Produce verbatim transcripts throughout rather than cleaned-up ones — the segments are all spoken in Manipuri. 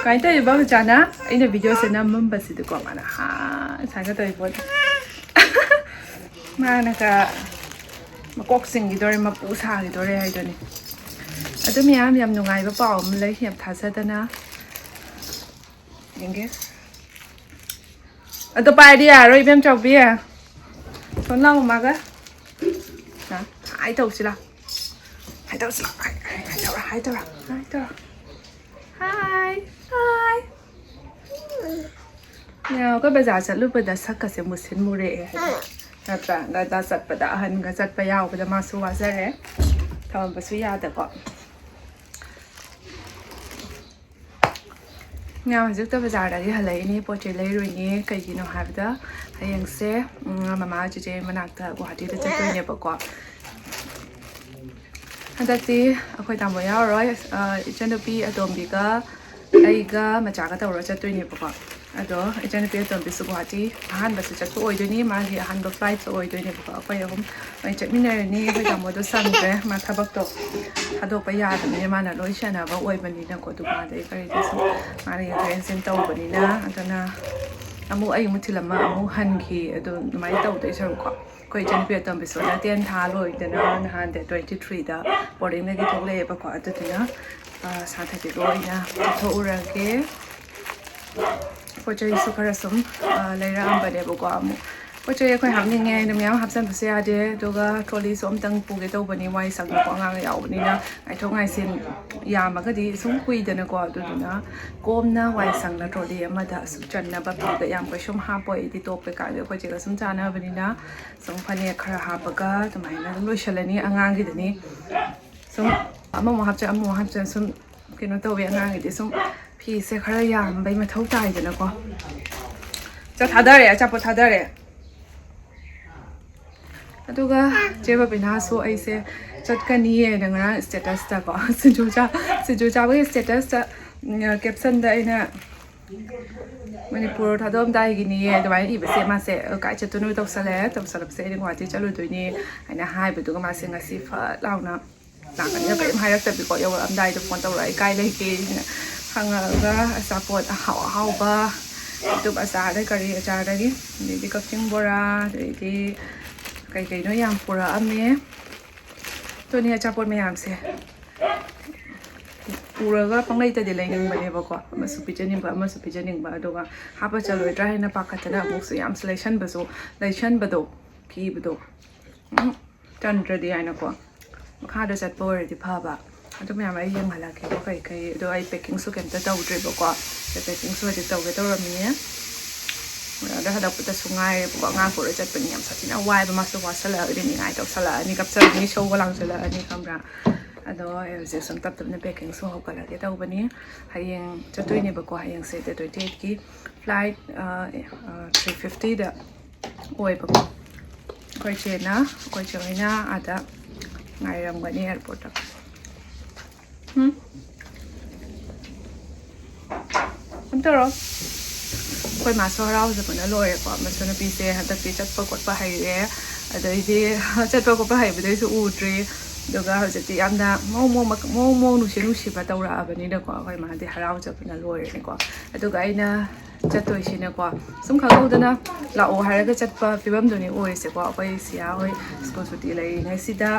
ꯀꯃꯥꯏꯅ ꯇꯧꯔꯤꯕ ꯍꯧꯖꯤꯛꯅ? ꯑꯩꯅ ꯚꯤꯗꯤꯑꯣꯁꯦ ꯅꯝꯃꯝꯕꯁꯤꯗꯤꯀꯣ ꯃꯥꯅ ꯍꯥ ꯁꯥꯏꯅ ꯇꯧꯔꯤ ꯄꯣꯠ꯫ ꯃꯥꯅꯒ ꯃꯀꯣꯛ ꯆꯤꯡꯈꯤꯗꯣꯔꯦ, ꯃꯄꯨ ꯁꯥꯈꯤꯗꯣꯔꯦ ꯍꯥꯏꯗꯨꯅꯤ꯫ ꯑꯗꯨ ꯃꯌꯥꯝ, ꯌꯥꯝ ꯅꯨꯡꯉꯥꯏꯕ ꯄꯥꯎ ꯑꯃ ꯂꯩ, ꯌꯥꯝ ꯊꯥꯖꯗꯅ꯫ ꯌꯦꯡꯒꯦ꯫ ꯑꯗꯣ ꯄꯥꯏꯔꯗꯤ ꯌꯥꯔꯣꯏ, ꯏꯕꯦꯝ ꯆꯥꯎꯕꯤ꯫ ꯁꯣꯝ ꯂꯥꯛꯑꯣ ꯃꯥꯒ꯫ ꯍꯥꯏ ꯇꯧꯁꯤ ꯂꯥꯛ꯫ ꯍꯥꯏ ꯇꯧꯁꯤ ꯂꯥꯛ꯫ ꯍꯥꯏ ꯇꯧꯔ, ꯍꯥꯏ ꯇꯧꯔ, ꯍꯥꯏ ꯇꯧꯔ꯫ ꯍꯥꯏ꯫ ꯍꯥꯏ꯫ ꯑꯩꯈꯣꯏ ꯕꯖꯥꯔ ꯆꯠꯂꯨꯕꯗ ꯁꯛꯀꯁꯦ ꯃꯨꯁꯤꯟ ꯃꯨꯔꯛꯑꯦ ꯍꯥꯏꯗꯤ꯫ ꯅꯠꯇ꯭ꯔꯥ? ꯒꯗ ꯆꯠꯄꯗ, ꯑꯍꯟꯒ ꯆꯠꯄ ꯌꯥꯎꯕꯗ ꯃꯥꯁꯨ ꯋꯥꯖꯔꯦ꯫ ꯊꯝꯃꯝꯕꯁꯨ ꯌꯥꯗꯀꯣ꯫ ꯃꯌꯥꯝ ꯍꯧꯖꯤꯛꯇ ꯕꯖꯥꯔꯗꯒꯤ ꯍꯜꯂꯛꯏꯅꯦ, ꯄꯣꯠ ꯆꯩ ꯂꯩꯔꯨꯏꯅꯦ꯫ ꯀꯩꯒꯤꯅꯣ ꯍꯥꯏꯕꯗ ꯍꯌꯦꯡꯁꯦ, ꯎꯝ, ꯃꯃꯥ ꯆꯦꯆꯦ ꯃꯅꯥꯛꯇ ꯒꯨꯍꯥꯇꯤꯗ ꯆꯠꯇꯣꯏꯅꯦꯕꯀꯣ꯫ ꯍꯟꯗꯛꯇꯤ ꯑꯩꯈꯣꯏ ꯇꯥꯃꯣ ꯌꯥꯎꯔꯔꯣꯏ꯫ ꯑ, ꯏꯆꯟꯅꯨꯄꯤ ꯑꯇꯣꯝꯕꯤꯒ ꯑꯩꯒ ꯃꯆꯥꯒ ꯇꯧꯔ ꯆꯠꯇꯣꯏꯅꯦꯕꯀꯣ꯫ ꯑꯗꯣ ꯏꯆꯟꯅꯨꯄꯤ ꯑꯇꯣꯝꯕꯤꯁꯨ ꯒꯨꯍꯥꯇꯤ ꯑꯍꯥꯟꯕꯁꯨ ꯆꯠꯄ ꯑꯣꯏꯗꯣꯏꯅꯤ, ꯃꯥꯒꯤ ꯑꯍꯥꯟꯕ flightꯁꯨ ꯑꯣꯏꯗꯣꯏꯅꯦꯕꯀꯣ꯫ ꯑꯩꯈꯣꯏ ꯑꯍꯨꯝ ꯂꯣꯏ ꯆꯠꯃꯤꯟꯅꯔꯅꯤ꯫ ꯑꯩꯈꯣꯏ ꯇꯥꯃꯣꯗꯣ ꯁꯪꯗ꯭ꯔꯦ, ꯃꯥ ꯊꯕꯛꯇꯣ ꯊꯥꯗꯣꯛꯄ ꯌꯥꯗꯕꯅꯤꯅ ꯃꯥꯅ ꯂꯣꯏ ꯁꯦꯟꯅꯕ ꯑꯣꯏꯕꯅꯤꯅꯀꯣ꯫ ꯗꯨꯀꯥꯟꯗꯒꯤ ꯀꯔꯤꯗꯁꯨ ꯃꯥꯅ ꯌꯦꯡꯊꯣꯛ ꯌꯦꯡꯁꯤꯟ ꯇꯧꯕꯅꯤꯅ꯫ ꯑꯗꯨꯅ ꯑꯃꯨꯛ ꯑꯩ ꯑꯃꯨꯛ ꯊꯤꯜꯂꯝꯃ ꯑꯃꯨꯛ ꯍꯟꯈꯤ꯫ ꯑꯗꯨ ꯑꯗꯨꯃꯥꯏꯅ ꯇꯧꯗꯣꯏ ꯁꯔꯨꯛꯀꯣ, ꯑꯩꯈꯣꯏ ꯏꯆꯟꯅꯨꯄꯤ ꯑꯇꯣꯝꯕꯤꯁꯨ ꯍꯟꯗꯛ ten ꯊꯥ ꯂꯣꯏꯗꯅ ꯅꯍꯥꯟ date twenty threeꯗ boardingꯗꯒꯤ ꯊꯣꯛꯂꯛꯑꯦꯕꯀꯣ꯫ ꯑꯗꯨꯗꯨꯅ, ꯑ, ꯁꯥꯟꯇꯤꯗꯣ ꯑꯣꯏꯅ ꯆꯠꯊꯣꯛꯎꯔꯒꯦ꯫ ꯄꯣꯠ ꯆꯩꯁꯨ ꯈꯔ ꯁꯨꯝ, ꯑ, ꯂꯩꯔꯛꯑꯝꯕꯅꯦꯕꯀꯣ꯫ ꯑꯃꯨꯛ ꯄꯣꯠ ꯆꯩ ꯑꯩꯈꯣꯏ ꯍꯥꯞꯅꯤꯡꯉꯦ ꯍꯥꯏꯅ ꯃꯌꯥꯝ ꯍꯥꯞꯆꯤꯟꯕꯁꯨ ꯌꯥꯗꯦ꯫ ꯑꯗꯨꯒ trolleyꯁꯨ ꯑꯝꯇꯪ ꯄꯨꯒꯦ ꯇꯧꯕꯅꯤ, ꯋꯥꯏ ꯁꯪꯕꯀꯣ, ꯑꯉꯥꯡ ꯌꯥꯎꯕꯅꯤꯅ ꯉꯥꯏꯊꯣꯛ ꯉꯥꯏꯁꯤꯟ ꯌꯥꯝꯃꯒꯗꯤ ꯁꯨꯝ ꯀꯨꯏꯗꯅꯀꯣ꯫ ꯑꯗꯨꯗꯨꯅ ꯀꯣꯝꯅ ꯋꯥꯏ ꯁꯪꯅ trolley ꯑꯃꯗ ꯁꯨꯝ ꯆꯟꯅꯕ ꯐꯤꯒ ꯌꯥꯝ ꯀꯩꯁꯨꯝ ꯍꯥꯞꯄꯣꯏ ꯑꯩꯗꯤ, top ꯀꯩꯀꯥꯗꯤ ꯑꯩꯈꯣꯏ ꯆꯦꯒ ꯁꯨꯝ ꯆꯥꯟꯅꯕꯅꯤꯅ꯫ ꯁꯨꯝ ꯐꯅꯦꯛ ꯈꯔ ꯍꯥꯞꯄꯒ ꯑꯗꯨꯃꯥꯏꯅ ꯑꯗꯨꯝ ꯂꯣꯏꯁꯤꯜꯂꯅꯤ꯫ ꯑꯉꯥꯡꯒꯤꯗꯅꯤ ꯁꯨꯝ ꯑꯃꯃꯨꯛ ꯍꯥꯞꯆꯤꯟ ꯑꯃꯃꯨꯛ ꯍꯥꯞꯆꯤꯟ ꯁꯨꯝ ꯀꯩꯅꯣ ꯇꯧꯋꯦ꯫ ꯑꯉꯥꯡꯒꯤꯗꯤ ꯁꯨꯝ ꯐꯤꯁꯦ ꯈꯔ ꯌꯥꯝꯕꯩ ꯃꯊꯧ ꯇꯥꯏꯗꯅꯀꯣ꯫ ꯆꯥꯛ ꯊꯥꯗꯔꯦ, ꯑꯆꯥꯄꯣꯠ ꯊꯥꯗꯔꯦ꯫ ꯑꯗꯨꯒ ꯆꯦ ꯕꯕꯤꯅꯥꯁꯨ ꯑꯩꯁꯦ ꯆꯠꯀꯅꯤꯌꯦꯅ ꯉꯔꯥꯡ statusꯇꯀꯣ, ꯁꯤꯡꯖꯨ ꯆꯥ-, ꯁꯤꯡꯖꯨ ꯆꯥꯕꯒꯤ statusꯇ, ꯎꯝ, captionꯗ ꯑꯩꯅ "ꯃꯅꯤꯄꯨꯔ ꯊꯥꯗꯣꯛꯑꯝꯗꯥꯏꯒꯤꯅꯤꯌꯦ" ꯑꯗꯨꯃꯥꯏꯅ ꯏꯕꯁꯦ, ꯃꯥꯁꯦ "ꯀꯥꯏ ꯆꯠꯇꯣꯏꯅꯣ ꯇꯧꯁꯜꯂꯦ, ꯇꯧꯁꯜꯂꯛꯄꯁꯦ ꯑꯩꯅ ꯒꯨꯍꯥꯇꯤ ꯆꯠꯂꯨꯗꯣꯏꯅꯤ" ꯍꯥꯏꯅ ꯍꯥꯏꯕꯗꯨꯒ ꯃꯥꯁꯦ ꯉꯁꯤ ꯐꯠ ꯂꯥꯎꯅ ꯂꯥꯛꯀꯅꯤ꯫ ꯀꯔꯤꯝ ꯍꯥꯏꯔꯛꯇꯕꯤꯀꯣ, ꯌꯧꯔꯛꯑꯝꯗꯥꯏꯗ phone ꯇꯧꯔꯛꯑꯦ, "ꯀꯥꯏ ꯂꯩꯒꯦ?" ꯍꯥꯏꯅ꯫ ꯍꯪꯉꯛꯑꯒ ꯑꯆꯥꯄꯣꯠ ꯑꯍꯥꯎ ꯑꯍꯥꯎꯕ, ꯇꯨꯞ ꯑꯆꯥꯔꯗ ꯀꯔꯤ ꯑꯆꯥꯔꯗꯒꯤ, ꯑꯗꯩꯗꯤ ꯀꯛꯆꯤꯡ ꯕꯣꯔꯥ, ꯑꯗꯩꯗꯤ ꯀꯩ ꯀꯩꯅꯣ ꯌꯥꯝ ꯄꯨꯔꯛꯑꯝꯃꯦ꯫ ꯑꯗꯨꯅꯤ ꯑꯆꯥꯄꯣꯠ ꯃꯌꯥꯝꯁꯦ ꯄꯨꯔꯒ ꯄꯪꯂꯩꯇꯗꯤ ꯂꯩꯅꯤꯡꯕꯅꯦꯕꯀꯣ, ꯑꯃꯁꯨ ꯄꯤꯖꯅꯤꯡꯕ, ꯑꯃꯁꯨ ꯄꯤꯖꯅꯤꯡꯕ, ꯑꯗꯨꯒ ꯍꯥꯞꯄ ꯆꯜꯂꯣꯏꯗ꯭ꯔꯥ ꯍꯥꯏꯅ ꯄꯥꯈꯠꯇꯅ ꯑꯃꯨꯛꯁꯨ ꯌꯥꯝꯁꯨ ꯂꯩꯁꯟꯕꯁꯨ, ꯂꯩꯁꯟꯕꯗꯣ, ꯀꯤꯕꯗꯣ, ꯎꯝ, ꯆꯟꯗ꯭ꯔꯗꯤ ꯍꯥꯏꯅꯀꯣ꯫ ꯃꯈꯥꯗ ꯆꯠꯄ ꯑꯣꯏꯔꯗꯤ ꯐꯕ꯫ ꯑꯗꯨ ꯃꯌꯥꯝ ꯑꯩ ꯌꯦꯡꯍꯜꯂꯛꯀꯦꯀꯣ, ꯀꯩ ꯀꯩ꯫ ꯑꯗꯣ ꯑꯩ ꯄꯦꯛꯀꯤꯡꯁꯨ ꯀꯩꯝꯇ ꯇꯧꯗ꯭ꯔꯤꯕꯀꯣ꯫ ꯑꯗꯣ ꯄꯦꯛꯀꯤꯡꯁꯨ ꯍꯧꯖꯤꯛ ꯇꯧꯒꯦ ꯇꯧꯔꯝꯃꯤꯅꯦ꯫ ꯑꯗ ꯍꯜꯂꯛꯄꯗꯁꯨ ꯉꯥꯏꯔꯦꯕꯀꯣ꯫ ꯑꯉꯥꯡ ꯄꯨꯔ ꯆꯠꯄꯅꯤ ꯌꯥꯝ ꯁꯥꯊꯤꯅ ꯋꯥꯏꯕ꯫ ꯃꯥꯁꯨ ꯋꯥꯁꯜꯂꯛꯑꯒꯗꯤ ꯅꯤꯡꯉꯥꯏ ꯇꯧꯁꯜꯂꯛꯑꯅꯤ, ꯀꯞꯆꯔꯅꯤ, ꯁꯧꯕ ꯂꯥꯡꯁꯜꯂꯛꯑꯅꯤ, ꯈꯪꯕ꯭ꯔꯥ? ꯑꯗꯣ ꯑꯩ ꯍꯧꯖꯤꯛ ꯁꯨꯝ ꯇꯞ ꯇꯞꯅ ꯄꯦꯛꯀꯤꯡꯁꯨ ꯍꯧꯒꯠꯂꯒꯦ ꯇꯧꯕꯅꯤ꯫ ꯍꯌꯦꯡ ꯆꯠꯇꯣꯏꯅꯦꯕꯀꯣ꯫ ꯍꯌꯦꯡꯁꯦ ꯗꯦꯠ ꯇ꯭ꯋꯦꯟꯇꯤ ꯑꯩꯠꯀꯤ ꯐ꯭ꯂꯥꯏꯠ ꯊ꯭ꯔꯤ ꯐꯤꯐꯇꯤꯗ ꯑꯣꯏꯕꯀꯣ꯫ ꯑꯩꯈꯣꯏ ꯆꯦꯅ, ꯑꯩꯈꯣꯏ ꯆꯦ ꯍꯣꯏꯅ ꯑꯥꯗ ꯉꯥꯏꯔꯝꯒꯅꯤ ꯑꯦꯌꯥꯔꯄꯣꯔꯠꯇ꯫ ꯎꯝ꯫ ꯀꯩꯝ ꯇꯧꯔꯣ꯫ ꯑꯩꯈꯣꯏ ꯃꯥꯁꯨ ꯍꯔꯥꯎꯖꯕꯅ ꯂꯣꯏꯔꯦꯀꯣ꯫ ꯃꯆꯥꯅꯨꯄꯤꯁꯦ ꯍꯟꯗꯛꯇꯤ ꯆꯠꯄ ꯈꯣꯠꯄ ꯍꯩꯔꯦ꯫ ꯑꯗꯩꯗꯤ ꯆꯠꯄ ꯈꯣꯠꯄ ꯍꯩꯕꯗꯩꯁꯨ ꯎꯗ꯭ꯔꯤ꯫ ꯑꯗꯨꯒ ꯍꯧꯖꯤꯛꯇꯤ ꯌꯥꯝꯅ ꯃꯑꯣꯡ ꯃꯑꯣꯡ ꯃꯑꯣꯡ ꯃꯑꯣꯡ ꯅꯨꯡꯁꯤ ꯅꯨꯡꯁꯤꯕ ꯇꯧꯔꯛꯑꯕꯅꯤꯅꯀꯣ꯫ ꯑꯩꯈꯣꯏ ꯃꯥꯗꯤ ꯍꯔꯥꯎꯖꯕꯅ ꯂꯣꯏꯔꯦꯀꯣ꯫ ꯑꯗꯨꯒ ꯑꯩꯅ ꯆꯠꯇꯣꯏꯁꯤꯅꯀꯣ, ꯁꯨꯝ ꯈꯪꯍꯧꯗꯅ ꯂꯥꯛꯑꯣ ꯍꯥꯏꯔꯒ ꯆꯠꯄ ꯐꯤꯕꯝꯗꯨꯅꯤ ꯑꯣꯏꯔꯤꯁꯦꯀꯣ꯫ ꯑꯩꯈꯣꯏ ꯁꯤꯌꯥ ꯍꯣꯏ ꯁ꯭ꯀꯨꯜ ꯁꯨꯇꯤ ꯂꯩꯔꯤꯉꯩꯁꯤꯗ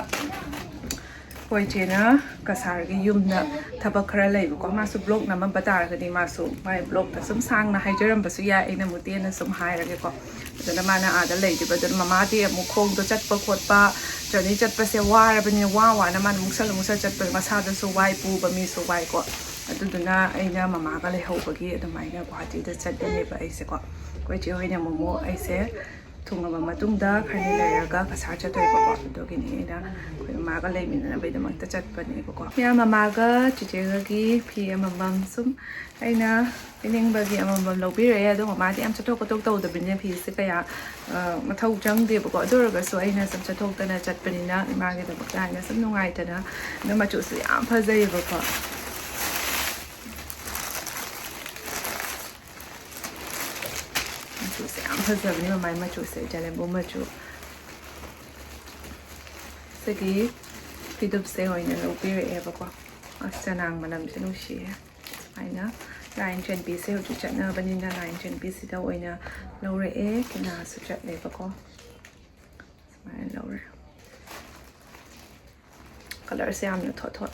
ꯑꯩꯈꯣꯏ ꯏꯆꯦꯅ ꯀꯁꯥꯔꯒꯤ ꯌꯨꯝꯗ ꯊꯕꯛ ꯈꯔ ꯂꯩꯕꯀꯣ꯫ ꯃꯥꯁꯨ ꯕ꯭ꯂꯣꯛ ꯅꯝꯃꯝꯕ ꯇꯥꯔꯒꯗꯤ ꯃꯥꯁꯨ ꯃꯥꯏ ꯕ꯭ꯂꯣꯛꯇ ꯁꯨꯝ ꯁꯥꯡꯅ ꯍꯥꯏꯖꯔꯝꯕꯁꯨ ꯌꯥꯏ, ꯑꯩꯅ ꯑꯃꯨꯛ ꯇꯦꯟꯅ ꯁꯨꯝ ꯍꯥꯏꯔꯒꯦꯀꯣ꯫ ꯑꯗꯨꯅ ꯃꯥꯅ ꯑꯥꯗ ꯂꯩꯈꯤꯕ, ꯑꯗꯨꯅ ꯃꯃꯥꯗꯤ ꯑꯃꯨꯛ ꯈꯣꯡꯗꯣ ꯆꯠꯄ ꯈꯣꯠꯄ, ꯖꯔꯅꯤ ꯆꯠꯄꯁꯦ ꯋꯥꯔꯕꯅꯤꯅ, ꯋꯥ ꯋꯥꯅ ꯃꯥꯅ ꯃꯨꯛꯁꯜꯂ ꯃꯨꯛꯁꯜꯂ ꯆꯠꯄ, ꯃꯁꯥꯗꯁꯨ ꯋꯥꯏ, ꯄꯨꯕ ꯃꯤꯁꯨ ꯋꯥꯏꯀꯣ꯫ ꯑꯗꯨꯗꯨꯅ ꯑꯩꯅ ꯃꯃꯥꯒ ꯂꯩꯍꯧꯕꯒꯤ ꯑꯗꯨꯃꯥꯏꯅ ꯒꯨꯍꯥꯇꯤꯗ ꯆꯠꯂꯤꯅꯦꯕ ꯑꯩꯁꯦꯀꯣ꯫ ꯑꯩꯈꯣꯏ ꯆꯦ ꯍꯣꯏꯅ ꯑꯃꯨꯛ ꯑꯩꯁꯦ ꯊꯨꯡꯉꯕ ꯃꯇꯨꯡꯗ ꯈꯔꯅꯤ ꯂꯩꯔꯒ ꯀꯁꯥꯔ ꯆꯠꯇꯣꯏꯕꯀꯣ꯫ ꯑꯗꯨꯒꯤꯅꯤ ꯑꯩꯅ ꯑꯩꯈꯣꯏ ꯃꯃꯥꯒ ꯂꯩꯃꯤꯟꯅꯅꯕꯒꯤꯗꯃꯛꯇ ꯆꯠꯄꯅꯦꯕꯀꯣ꯫ ꯃꯌꯥꯝ ꯃꯃꯥꯒ ꯆꯤꯆꯦꯒꯒꯤ ꯐꯤ ꯑꯃꯃꯝ ꯁꯨꯝ ꯑꯩꯅ ꯄꯤꯅꯤꯡꯕꯒꯤ ꯑꯃꯃꯝ ꯂꯧꯕꯤꯔꯛꯑꯦ꯫ ꯑꯗꯣ ꯃꯃꯥꯗꯤ ꯌꯥꯝ ꯆꯠꯊꯣꯛ ꯈꯣꯠꯇꯣꯛ ꯇꯧꯗꯕꯅꯤꯅ ꯐꯤꯁꯦ ꯀꯌꯥ, ꯑ, ꯃꯊꯧ ꯆꯪꯗꯦꯕꯀꯣ꯫ ꯑꯗꯨ ꯑꯣꯏꯔꯒꯁꯨ ꯑꯩꯅ ꯁꯨꯝ ꯆꯠꯊꯣꯛꯇꯅ ꯆꯠꯄꯅꯤꯅ ꯏꯃꯥꯒꯤꯗꯃꯛꯇ ꯍꯥꯏꯅ ꯁꯨꯝ ꯅꯨꯡꯉꯥꯏꯇꯅ꯫ ꯑꯗꯣ ꯃꯆꯨꯁꯨ ꯌꯥꯝ ꯐꯖꯩꯌꯦꯕꯀꯣ꯫ ꯃꯆꯨꯁꯦ ꯌꯥꯝ ꯐꯖꯕꯅꯦ, ꯃꯃꯥꯏ ꯃꯆꯨꯁꯦ ꯖꯂꯦꯝꯕꯨ ꯃꯆꯨ꯫ ꯁꯤꯒꯤ ꯐꯤꯗꯨꯞꯁꯦ ꯑꯣꯏꯅ ꯂꯧꯕꯤꯔꯛꯑꯦꯕꯀꯣ꯫ ꯑꯁ, ꯆꯅꯥꯡ ꯃꯅꯝꯁꯦ ꯅꯨꯡꯁꯤꯌꯦ꯫ ꯍꯥꯏꯅ ꯂꯥꯏꯟ ꯆꯦꯟꯕꯤꯁꯦ ꯍꯧꯖꯤꯛ ꯆꯠꯅꯕꯅꯤꯅ ꯂꯥꯏꯟ ꯆꯦꯟꯕꯤꯁꯤꯗ ꯑꯣꯏꯅ ꯂꯧꯔꯛꯑꯦ꯫ ꯀꯦꯅꯥꯁꯨ ꯆꯠꯂꯦꯕꯀꯣ꯫ ꯁꯨꯃꯥꯏꯅ ꯂꯧꯔꯦ꯫ ꯀꯂꯔꯁꯦ ꯌꯥꯝꯅ ꯊꯣꯠ ꯊꯣꯠ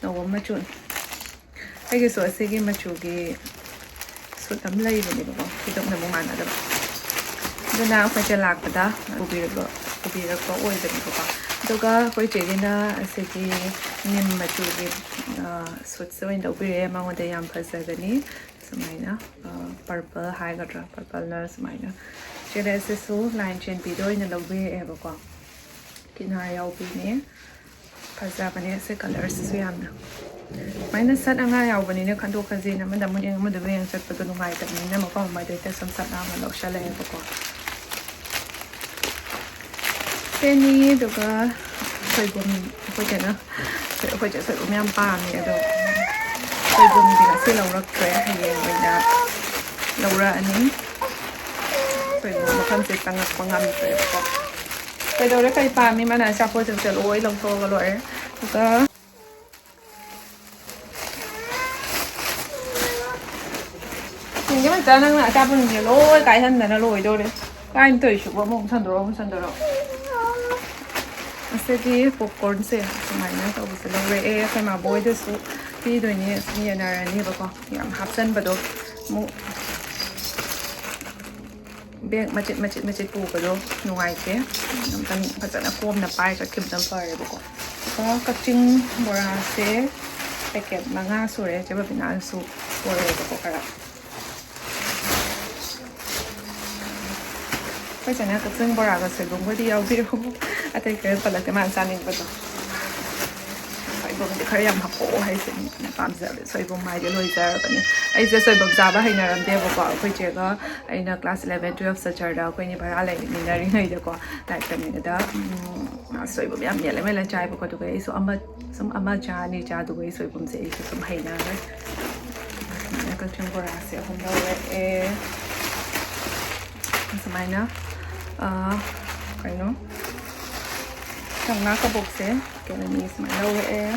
ꯅꯧꯕ ꯃꯆꯨꯅꯤ꯫ ꯑꯩꯒꯤꯁꯨ ꯑꯁꯤꯒꯤ ꯃꯆꯨꯒꯤ ꯁꯨꯠ ꯑꯃ ꯂꯩꯕꯅꯦꯕꯀꯣ, ꯐꯤꯗꯛꯅ ꯑꯃꯨꯛ ꯃꯥꯟꯅꯗꯕ꯫ ꯑꯗꯨꯅ ꯑꯩꯈꯣꯏꯁꯦ ꯂꯥꯛꯄꯗ ꯄꯨꯕꯤꯔꯛꯄ ꯄꯨꯕꯤꯔꯛꯄ ꯑꯣꯏꯕꯅꯦꯕꯀꯣ꯫ ꯑꯗꯨꯒ ꯑꯩꯈꯣꯏ ꯆꯦꯒꯤꯅ ꯑꯁꯤꯒꯤ ꯅꯤꯝ ꯃꯆꯨꯒꯤ ꯁꯨꯠꯁꯦ ꯑꯣꯏꯅ ꯂꯧꯕꯤꯔꯛꯑꯦ꯫ ꯃꯉꯣꯟꯗ ꯌꯥꯝ ꯐꯖꯒꯅꯤ꯫ ꯁꯨꯃꯥꯏꯅ ꯄꯔꯄꯜ ꯍꯥꯏꯒꯗ꯭ꯔꯥ, ꯄꯔꯄꯜꯅ ꯁꯨꯃꯥꯏꯅ꯫ ꯆꯦꯗ ꯑꯁꯤꯁꯨ ꯂꯥꯏꯟ ꯆꯦꯟꯕꯤꯗ ꯑꯣꯏꯅ ꯂꯧꯕꯤꯔꯛꯑꯦꯕꯀꯣ꯫ ꯀꯤꯅꯥꯔ ꯌꯥꯎꯕꯤꯅꯦ꯫ ꯐꯖꯕꯅꯦ ꯑꯁꯤ ꯀꯂꯔꯁꯤꯁꯨ ꯌꯥꯝꯅ꯫ ꯁꯨꯃꯥꯏꯅ ꯁꯠ ꯑꯉꯥ ꯌꯥꯎꯕꯅꯤꯅ ꯈꯟꯗꯣꯛ ꯈꯟꯖꯤꯟ ꯑꯃꯗ ꯑꯃꯨꯛ ꯌꯦꯡ ꯑꯃꯗ ꯑꯃꯨꯛ ꯌꯦꯡ ꯆꯠꯄꯗꯣ ꯅꯨꯡꯉꯥꯏꯇꯕꯅꯤꯅ ꯃꯐꯝ ꯑꯃꯗ ꯍꯦꯛꯇ ꯁꯨꯝ ꯁꯠ ꯂꯥꯎꯅ ꯂꯧꯁꯜꯂꯛꯑꯦꯕꯀꯣ꯫ ꯁꯦꯅꯤ꯫ ꯑꯗꯨꯒ ꯁꯣꯏꯕꯨꯝ, ꯑꯩꯈꯣꯏ ꯆꯦꯅ ꯑꯩꯈꯣꯏ ꯆꯦ ꯁꯣꯏꯕꯨꯝ ꯌꯥꯝ ꯄꯥꯝꯃꯦ꯫ ꯑꯗꯣ ꯁꯣꯏꯕꯨꯝꯗꯤ ꯉꯁꯤ ꯂꯧꯔꯛꯇ꯭ꯔꯦ, ꯍꯌꯦꯡ ꯑꯣꯏꯅ ꯂꯧꯔꯛꯑꯅꯤ꯫ ꯁꯣꯏꯕꯨꯝ ꯃꯐꯝꯁꯦ ꯆꯪꯉꯛꯄ ꯉꯝꯗ꯭ꯔꯦꯕꯀꯣ꯫ ꯀꯩꯗꯧꯔꯦ? ꯀꯩ ꯄꯥꯝꯃꯤ? ꯃꯥꯅ ꯑꯆꯥꯄꯣꯠꯁꯤꯡꯁꯦ ꯂꯣꯏ ꯂꯧꯊꯣꯛꯑꯒ ꯂꯣꯏꯔꯦ꯫ ꯑꯗꯨꯒ ꯁꯤꯡꯖꯃꯩꯇ ꯅꯪꯅ ꯑꯆꯥꯄꯣꯠꯁꯤꯡꯁꯦ ꯂꯣꯏ ꯀꯥꯏꯍꯟꯗꯅ ꯂꯣꯏꯗꯧꯔꯦ꯫ ꯀꯥꯏꯅ ꯇꯧꯔꯤꯁꯤꯕꯣ? ꯑꯃꯨꯛ ꯁꯟꯗꯣꯔꯛꯑꯣ, ꯑꯃꯨꯛ ꯁꯟꯗꯣꯔꯛꯑꯣ꯫ ꯑꯁꯤꯒꯤ ꯄꯣꯞꯀꯣꯔꯟꯁꯦ ꯁꯨꯃꯥꯏꯅ ꯇꯧꯕꯁꯦ ꯂꯧꯔꯛꯑꯦ꯫ ꯑꯩꯈꯣꯏ ꯃꯥꯕꯣꯏꯗꯁꯨ ꯄꯤꯗꯣꯏꯅꯦ꯫ ꯁꯨꯝ ꯌꯦꯟꯅꯔꯅꯦꯕꯀꯣ꯫ ꯌꯥꯝ ꯍꯥꯞꯆꯟꯕꯗꯣ ꯑꯃꯨꯛ ꯕꯦꯒ ꯃꯆꯤꯠ ꯃꯆꯤꯠ ꯃꯆꯤꯠ ꯄꯨꯕꯗꯣ ꯅꯨꯡꯉꯥꯏꯇꯦ꯫ ꯑꯝꯇꯪ ꯐꯖꯅ ꯀꯣꯝꯅ ꯄꯥꯏꯔ ꯆꯠꯈꯤꯕꯗ ꯐꯔꯦꯕꯀꯣ꯫ ꯑꯗꯨꯒ ꯀꯛꯆꯤꯡ ꯕꯣꯔꯥꯁꯦ ꯄꯦꯀꯦꯠ ꯃꯉꯥ ꯁꯨꯔꯦ꯫ ꯆꯦ ꯕꯕꯤꯅꯥꯅꯁꯨ ꯄꯣꯔꯛꯑꯦꯕꯀꯣ ꯈꯔ꯫ ꯑꯩꯈꯣꯏ ꯆꯦꯅ ꯀꯛꯆꯤꯡ ꯕꯣꯔꯥꯒ ꯁꯣꯏꯕꯨꯝꯒꯗꯤ ꯌꯥꯎꯕꯤꯔꯣ꯫ ꯑꯇꯩ ꯈꯔ ꯄꯜꯂꯛꯇꯦ ꯃꯥꯅ ꯆꯥꯅꯤꯡꯕꯗꯣ꯫ ꯁꯣꯏꯕꯨꯝꯗꯤ ꯈꯔ ꯌꯥꯝ ꯍꯥꯞꯄꯛꯑꯣ ꯍꯥꯏꯁꯦ ꯃꯤꯅ ꯄꯥꯝꯖꯕ꯫ ꯁꯣꯏꯕꯨꯝ ꯍꯥꯏꯗꯤ ꯂꯣꯏꯖꯔꯕꯅꯤ꯫ ꯑꯩꯁꯦ ꯁꯣꯏꯕꯨꯝ ꯆꯥꯕ ꯍꯩꯅꯔꯝꯗꯦꯕꯀꯣ꯫ ꯑꯩꯈꯣꯏ ꯆꯦꯒ ꯑꯩꯅ ꯀ꯭ꯂꯥꯁ ꯏꯂꯚꯦꯟ ꯇꯨꯌꯦꯜꯐ ꯆꯠꯆꯔꯗ ꯑꯩꯈꯣꯏꯅꯤ ꯚꯔꯥ ꯂꯩꯃꯤꯟꯅꯔꯤꯉꯩꯗꯀꯣ, ꯂꯥꯏꯔꯤꯛ ꯇꯝꯃꯤꯉꯩꯗ, ꯎꯝ, ꯁꯣꯏꯕꯨꯝ ꯌꯥꯝ ꯃꯦꯠꯂ ꯃꯦꯠꯂ ꯆꯥꯏꯕꯀꯣ꯫ ꯑꯗꯨꯒ ꯑꯩꯁꯨ ꯑꯃ, ꯁꯨꯝ ꯑꯃ ꯆꯥ ꯑꯅꯤ ꯆꯥ, ꯑꯗꯨꯒ ꯑꯩ ꯁꯣꯏꯕꯨꯝꯁꯦ ꯑꯩꯁꯨ ꯁꯨꯝ ꯍꯩꯅꯈ꯭ꯔꯦ꯫ ꯁꯨꯃꯥꯏꯅ ꯀꯛꯆꯤꯡ ꯕꯣꯔꯥꯁꯦ ꯑꯍꯨꯝ ꯂꯧꯔꯛꯑꯦ꯫ ꯁꯨꯃꯥꯏꯅ, ꯑ, ꯀꯩꯅꯣ, ꯀꯪꯂꯥ ꯀꯕꯣꯛꯁꯦ ꯄꯦꯀꯦꯠ ꯑꯅꯤ ꯁꯨꯃꯥꯏꯅ ꯂꯧꯔꯛꯑꯦ꯫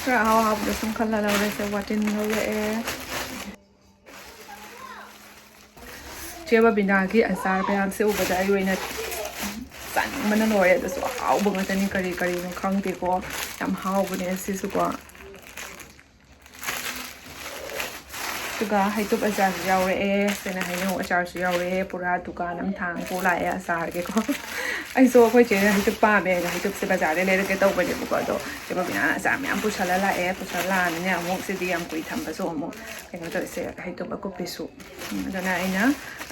ꯈꯔ ꯑꯍꯥꯎ ꯑꯍꯥꯎꯕꯗ ꯁꯨꯝ ꯈꯜꯂ ꯂꯧꯔꯁꯦ꯫ ꯋꯥꯇꯤꯟ ꯂꯧꯔꯛꯑꯦ꯫ ꯆꯦ ꯕꯕꯤꯅꯥꯒꯤ ꯑꯆꯥꯔ ꯃꯌꯥꯝꯁꯦ ꯎꯕꯗ ꯑꯩ ꯑꯣꯏꯅ ꯆꯥꯅꯤꯡꯕꯅ ꯂꯣꯏꯔꯦ꯫ ꯑꯗꯨꯁꯨ ꯑꯍꯥꯎꯕ ꯉꯥꯛꯇꯅꯤ, ꯀꯔꯤ ꯀꯔꯤꯅꯣ ꯈꯪꯗꯦꯀꯣ꯫ ꯌꯥꯝ ꯍꯥꯎꯕꯅꯦ ꯁꯤꯁꯨꯀꯣ꯫ ꯑꯗꯨꯒ ꯍꯩꯇꯨꯞ ꯑꯆꯥꯔꯁꯨ ꯌꯥꯎꯔꯛꯑꯦ, ꯀꯩꯅꯣ, ꯍꯩꯅꯧ ꯑꯆꯥꯔꯁꯨ ꯌꯥꯎꯔꯛꯑꯦ꯫ ꯄꯨꯔꯥ ꯗꯨꯀꯥꯟ ꯑꯃ ꯊꯥꯡ ꯄꯨ ꯂꯥꯛꯑꯦ ꯑꯆꯥꯔꯒꯤꯀꯣ꯫ ꯑꯩꯁꯨ ꯑꯩꯈꯣꯏ ꯆꯦꯅ ꯍꯩꯇꯨꯞ ꯄꯥꯝꯃꯦ ꯍꯥꯏꯅ ꯍꯩꯇꯨꯞꯁꯦ ꯕꯖꯥꯔꯗꯩ ꯂꯩꯔꯛꯀꯦ ꯇꯧꯕꯅꯦꯕꯀꯣ꯫ ꯑꯗꯣ ꯆꯦ ꯕꯕꯤꯅꯥꯅ ꯑꯆꯥꯔ ꯃꯌꯥꯝ ꯄꯨꯁꯜꯂ ꯂꯥꯛꯑꯦ꯫ ꯄꯨꯁꯜꯂ ꯂꯥꯛꯑꯃꯤꯅ ꯑꯃꯨꯛ ꯁꯤꯗꯤ ꯌꯥꯝ ꯀꯨꯏ ꯊꯝꯕꯁꯨ ꯑꯃꯨꯛ ꯀꯩꯅꯣ ꯇꯧꯔꯤꯁꯦ, ꯍꯩꯇꯨꯞ ꯑꯀꯨꯞꯄꯤꯁꯨ꯫ ꯎꯝ, ꯑꯗꯨꯅ ꯑꯩꯅ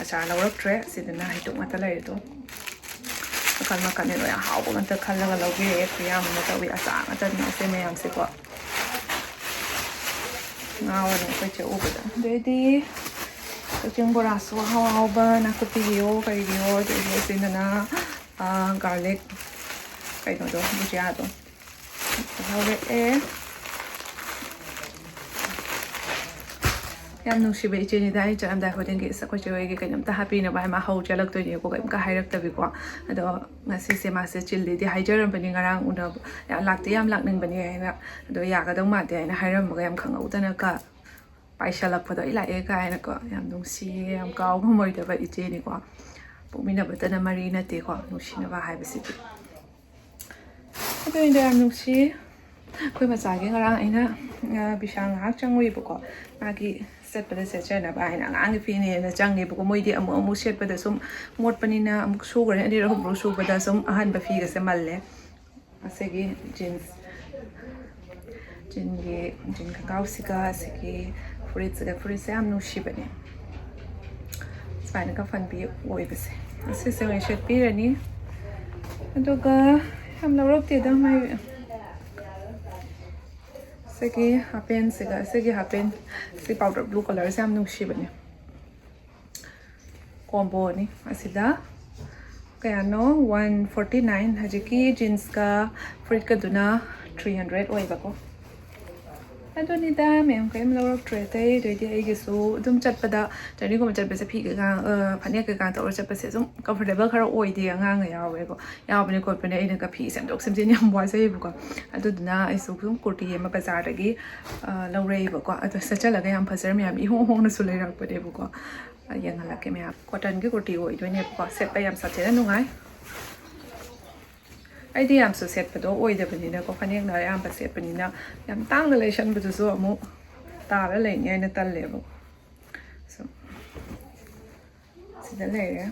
ꯑꯆꯥꯔ ꯂꯧꯔꯛꯇ꯭ꯔꯦ꯫ ꯁꯤꯗꯅ ꯍꯩꯇꯨꯞ ꯉꯥꯛꯇ ꯂꯩꯔꯦ꯫ ꯑꯗꯣ ꯃꯈꯜ ꯃꯈꯜꯅꯦ, ꯂꯣꯏ ꯑꯍꯥꯎꯕ ꯉꯥꯛꯇ ꯈꯜꯂꯒ ꯂꯧꯕꯤꯔꯛꯑꯦ꯫ ꯈꯨꯌꯥꯝ ꯑꯃ ꯇꯧꯋꯤ꯫ ꯑꯆꯥꯔ ꯉꯥꯛꯇꯅꯤ ꯑꯁꯤ ꯃꯌꯥꯝꯁꯦꯀꯣ꯫ ꯉꯥꯎꯔꯅꯤ ꯑꯩꯈꯣꯏ ꯆꯦ ꯎꯕꯗ꯫ ꯑꯗꯩꯗꯤ ꯀꯛꯆꯤꯡ ꯕꯣꯔꯥꯁꯨ ꯑꯍꯥꯎ ꯑꯍꯥꯎꯕ, ꯅꯥꯀꯨꯞꯄꯤꯒꯤꯌꯣ ꯀꯔꯤꯒꯤꯌꯣ, ꯑꯗꯩꯗꯤ ꯑꯁꯤꯗꯅ, ꯑꯥ, garlic ꯀꯩꯅꯣꯗꯣ, ꯕꯨꯖꯤꯌꯥꯗꯣ ꯂꯧꯔꯛꯑꯦ꯫ ꯌꯥꯝ ꯅꯨꯡꯁꯤꯕ ꯏꯆꯦꯅꯤꯗ꯫ ꯑꯩ ꯆꯠꯂꯝꯗꯥꯏ ꯈꯨꯗꯤꯡꯒꯤ, "ꯑꯁ, ꯑꯩꯈꯣꯏ ꯆꯦ ꯍꯣꯏꯒꯤ ꯀꯩꯅꯣꯝꯇ ꯍꯥꯞꯄꯤꯅꯕ" ꯍꯥꯏ ꯃꯥ ꯍꯧ ꯆꯦꯜꯂꯛꯇꯣꯏꯅꯦꯕꯀꯣ, ꯀꯩꯝꯇ ꯍꯥꯏꯔꯛꯇꯕꯤꯀꯣ꯫ ꯑꯗꯣ ꯉꯁꯤꯁꯦ ꯃꯥꯁꯦ ꯆꯤꯜꯂꯤꯗꯤ ꯍꯥꯏꯖꯔꯝꯕꯅꯤ, ꯉꯔꯥꯡ ꯎꯅꯕ ꯌꯥꯝ ꯂꯥꯛꯇꯤ ꯌꯥꯝ ꯂꯥꯛꯅꯤꯡꯕꯅꯤ ꯍꯥꯏꯅ, ꯑꯗꯣ ꯌꯥꯒꯗꯧ ꯃꯥꯟꯗꯦ ꯍꯥꯏꯅ ꯍꯥꯏꯔꯝꯃꯒ ꯌꯥꯝ ꯈꯪꯍꯧꯗꯅ ꯀ ꯄꯥꯏꯁꯜꯂꯛꯄꯗꯣ, "ꯑꯩ ꯂꯥꯛꯑꯦ" ꯀꯥꯏꯅꯀꯣ꯫ ꯌꯥꯝ ꯅꯨꯡꯁꯤꯌꯦ, ꯌꯥꯝ ꯀꯥꯎ ꯉꯝꯃꯣꯏꯗꯕ ꯏꯆꯦꯅꯤꯀꯣ꯫ ꯄꯣꯛꯃꯤꯟꯅꯕꯇꯅ ꯃꯔꯤ ꯅꯠꯇꯦꯀꯣ, ꯅꯨꯡꯁꯤꯅꯕ ꯍꯥꯏꯕꯁꯤꯗꯤ꯫ ꯑꯗꯨꯅꯤꯗ, ꯌꯥꯝ ꯅꯨꯡꯁꯤ꯫ ꯑꯩꯈꯣꯏ ꯃꯆꯥꯒꯤ ꯉꯔꯥꯡ ꯑꯩꯅ, ꯑ, ꯕꯤꯁꯥꯜ ꯉꯥꯏꯍꯥꯛ ꯆꯪꯉꯨꯏꯕꯀꯣ꯫ ꯃꯥꯒꯤ ꯆꯠꯄꯗ ꯁꯦꯠꯆꯅꯕ ꯍꯥꯏꯅ ꯑꯉꯥꯡꯒꯤ ꯐꯤꯅꯦꯅ ꯆꯪꯉꯦꯕꯀꯣ꯫ ꯃꯣꯏꯗꯤ ꯑꯃꯨꯛ ꯑꯃꯨꯛ ꯁꯦꯠꯄꯗ ꯁꯨꯝ ꯃꯣꯠꯄꯅꯤꯅ ꯑꯃꯨꯛ ꯁꯨꯈ꯭ꯔꯅꯤ, ꯑꯅꯤꯔꯛ ꯑꯍꯨꯝꯂꯛ ꯁꯨꯕꯗ ꯁꯨꯝ ꯑꯍꯟꯕ ꯐꯤꯒꯁꯦ ꯃꯜꯂꯦ꯫ ꯑꯁꯤꯒꯤ ꯖꯤꯟꯁ, ꯖꯤꯟꯒꯤ, ꯖꯤꯟ ꯈꯣꯡꯒ꯭ꯔꯥꯎꯁꯤꯒ ꯑꯁꯤꯒꯤ ꯐꯨꯔꯤꯠꯁꯤꯒ, ꯐꯨꯔꯤꯠꯁꯦ ꯌꯥꯝ ꯅꯨꯡꯁꯤꯕꯅꯦ꯫ ꯁꯨꯃꯥꯏꯅ ꯀꯐꯟꯕꯤ ꯑꯣꯏꯕꯁꯦ, ꯑꯁꯤꯁꯦ ꯑꯣꯏꯅ ꯁꯦꯠꯄꯤꯔꯅꯤ꯫ ꯑꯗꯨꯒ ꯌꯥꯝ ꯂꯧꯔꯛꯇꯦꯗ ꯃꯥꯏ꯫ ꯁꯤꯒꯤ ꯍꯥꯄꯦꯟꯁꯤꯒ, ꯁꯤꯒꯤ ꯍꯥꯄꯦꯟ, ꯁꯤ powder blue colourꯁꯦ ꯌꯥꯝ ꯅꯨꯡꯁꯤꯕꯅꯦ꯫ ꯀꯣꯝꯕꯣꯅꯤ ꯑꯁꯤꯗ꯫ ꯀꯌꯥꯅꯣ? One forty nine꯫ ꯍꯧꯖꯤꯛꯀꯤ ꯖꯤꯟꯁꯀ ꯐꯨꯔꯤꯠꯀꯗꯨꯅ three hundred ꯑꯣꯏꯕꯀꯣ꯫ ꯑꯗꯨꯅꯤꯗ, ꯃꯌꯥꯝ ꯀꯔꯤꯝ ꯂꯧꯔꯛꯇ꯭ꯔꯦ ꯑꯇꯩ꯫ ꯑꯗꯩꯗꯤ ꯑꯩꯒꯤꯁꯨ ꯑꯗꯨꯝ ꯆꯠꯄꯗ, ꯖꯔꯅꯤꯒꯨꯝꯕ ꯆꯠꯄꯁꯦ ꯐꯤ ꯀꯩꯀꯥ, ꯑ, ꯐꯅꯦꯛ ꯀꯩꯀꯥ ꯇꯧꯔ ꯆꯠꯄꯁꯦ ꯑꯗꯨꯝ ꯀꯝꯐꯣꯔꯇꯦꯕꯜ ꯈꯔ ꯑꯣꯏꯗꯦ꯫ ꯑꯉꯥꯡꯒ ꯌꯥꯎꯋꯦꯀꯣ, ꯌꯥꯎꯕꯅꯦ ꯈꯣꯠꯄꯅꯦ, ꯑꯩꯅꯒ ꯐꯤ ꯁꯦꯝꯗꯣꯛ ꯁꯦꯝꯖꯤꯟ ꯌꯥꯝ ꯋꯥꯖꯩꯌꯦꯕꯀꯣ꯫ ꯑꯗꯨꯗꯨꯅ ꯑꯩꯁꯨ ꯑꯗꯨꯝ ꯀꯨꯔꯇꯤ ꯑꯃ ꯕꯖꯥꯔꯗꯒꯤ, ꯑ, ꯂꯧꯔꯛꯏꯕꯀꯣ꯫ ꯑꯗꯣ ꯁꯦꯠꯆꯜꯂꯒ ꯌꯥꯝ ꯐꯖꯔꯝꯃꯦ, ꯌꯥꯝ ꯏꯍꯣꯡ ꯍꯣꯡꯅꯁꯨ ꯂꯩꯔꯛꯄꯅꯦꯕꯀꯣ꯫ ꯑ, ꯌꯦꯡꯍꯜꯂꯛꯀꯦ ꯃꯌꯥꯝ꯫ ꯀꯣꯇꯟꯒꯤ ꯀꯨꯔꯇꯤ ꯑꯣꯏꯗꯣꯏꯅꯦꯕꯀꯣ, ꯁꯦꯠꯄ ꯌꯥꯝ ꯁꯥꯊꯤꯅ ꯅꯨꯡꯉꯥꯏ꯫ ꯑꯩꯗꯤ ꯌꯥꯝꯁꯨ ꯁꯦꯠꯄꯗꯣ ꯑꯣꯏꯗꯕꯅꯤꯅꯀꯣ, ꯐꯅꯦꯛꯅ ꯑꯌꯥꯝꯕ ꯁꯦꯠꯄꯅꯤꯅ ꯌꯥꯝ ꯇꯥꯡꯅ ꯂꯩꯁꯟꯕꯗꯨꯁꯨ ꯑꯃꯨꯛ ꯇꯥꯔ ꯂꯩꯅꯤ ꯍꯥꯏꯅ ꯇꯜꯂꯦꯕ꯫ ꯁꯨꯝ ꯁꯤꯗ ꯂꯩꯔꯦ꯫